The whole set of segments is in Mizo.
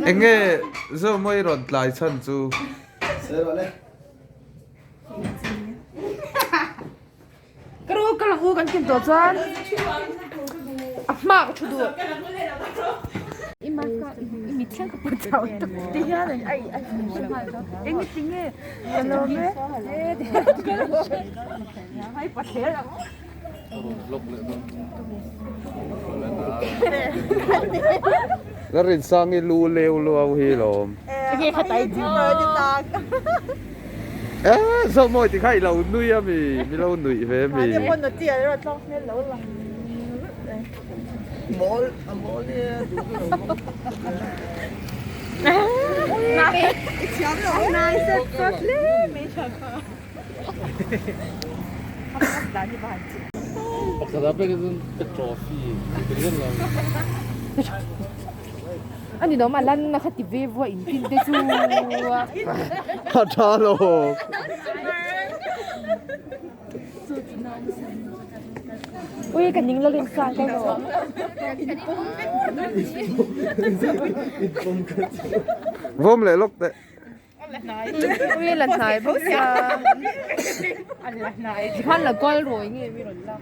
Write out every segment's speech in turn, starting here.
Enge Zomawi rawn tlai chhan chu? Ka ru ka lang u kan kin tawh chuan a hma ka thu duh. I mask a i mit thleng ka pawt chau tak ti hian ai ai eng ti nge ka lawm e ai pathler ang. Ka rinsangi lu leu luau hi lawm. Enge kha tai Eh, zo mawi ti kha i lo nui a mi, mi lo nuih ve mi. A ni lawm a lan na kha ti ve vuah in tin te chu a. A tha lo. Ui ka ning lo rin sang ka rawh. Vawm leh lawk teh. Ui la hnai bawk sia. Tikhan la kual rawi nge mi rawn lak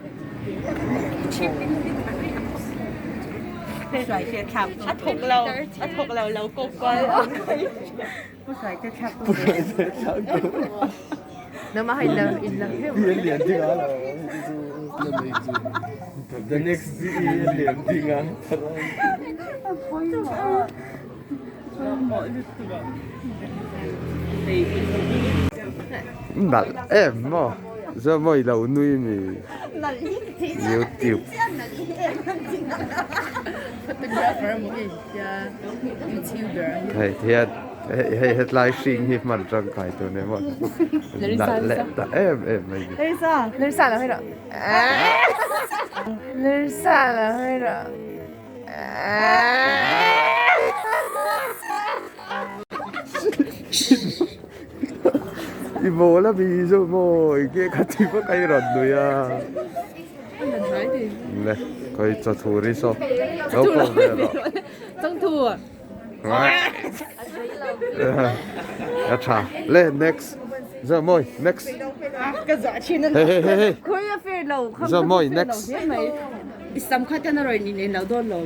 A thawk lo, a thawk lo lo ko kual. Nangmah hi la in la hleuh. The next lian ding a. Nalh em maw chuan maw i lo nui mi youtube hei hian hei hetlai hring hi hman tangkai tur ni maw nalh leh ta em em mai ni. I mawl a mi chu maw enge ka ti vak a i rawn nui a le khawi chawthur hi saw lo ko ve rawh a tha le next Zomawi next hey hey hey hey Zomawi next. I sam kha ten a rawn in en lo dawn lo.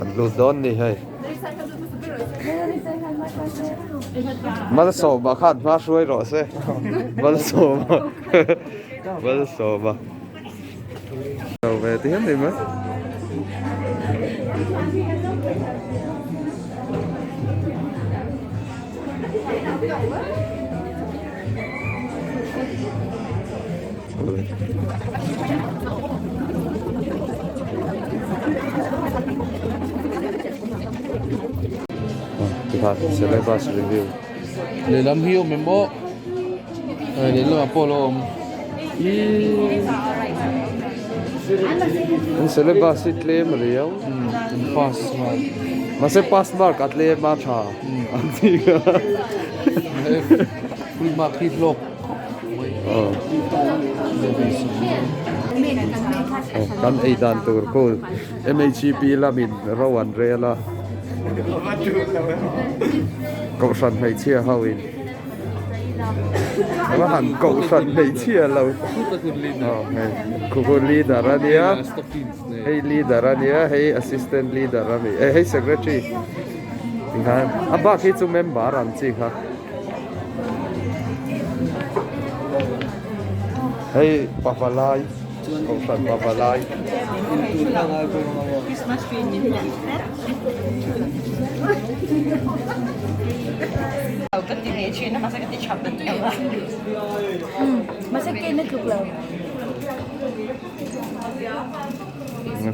An lut dawn ni hei. Malsawma khan hma hruai rawh se. Malsawma. Malsawma. Lo ve ti hian ni mai. Tikhan syllabus review. Lehlam hi awm em aw? Lehlamah pawh a lo awm. An syllabus hi tlem riau. An pass mark. Mahse pass mark a tlem a tha an ti kha. Full mark hi hlawk khawp mai. Kan ei dan tur khu MHEP lamin ro an rel a. Kohhran hmeichhia ho in. A han kohhran hmeichhia lo khu leader a nia hei leader a nia hei assistant leader a ni eh hei secretary tikhan a bak hi chu member ang chi kha hei pavalai kohhran pavalai.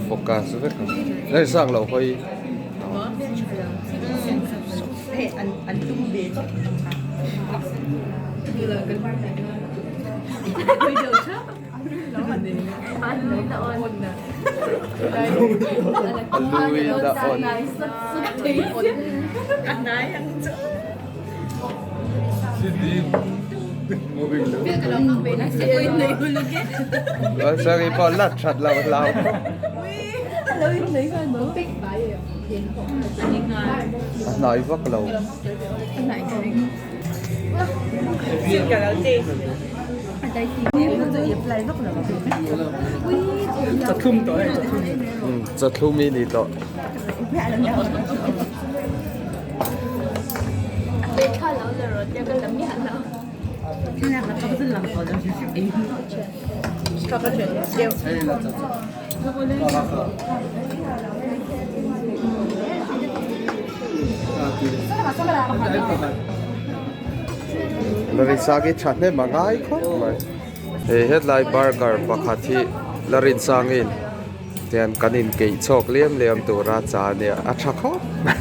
Focus vek ang hei sang lo hawi A lui in a on. Sorry pawh la that lo hlau. A hnai vak lo. Chathlum i ni tawh. Larinsang hi tha hnem a ngai khawp mai. Hei hetlai burger pakhat hi Larinsangin tian kan inkeih chhawk liam liam tura cha ania a tha khawp mai.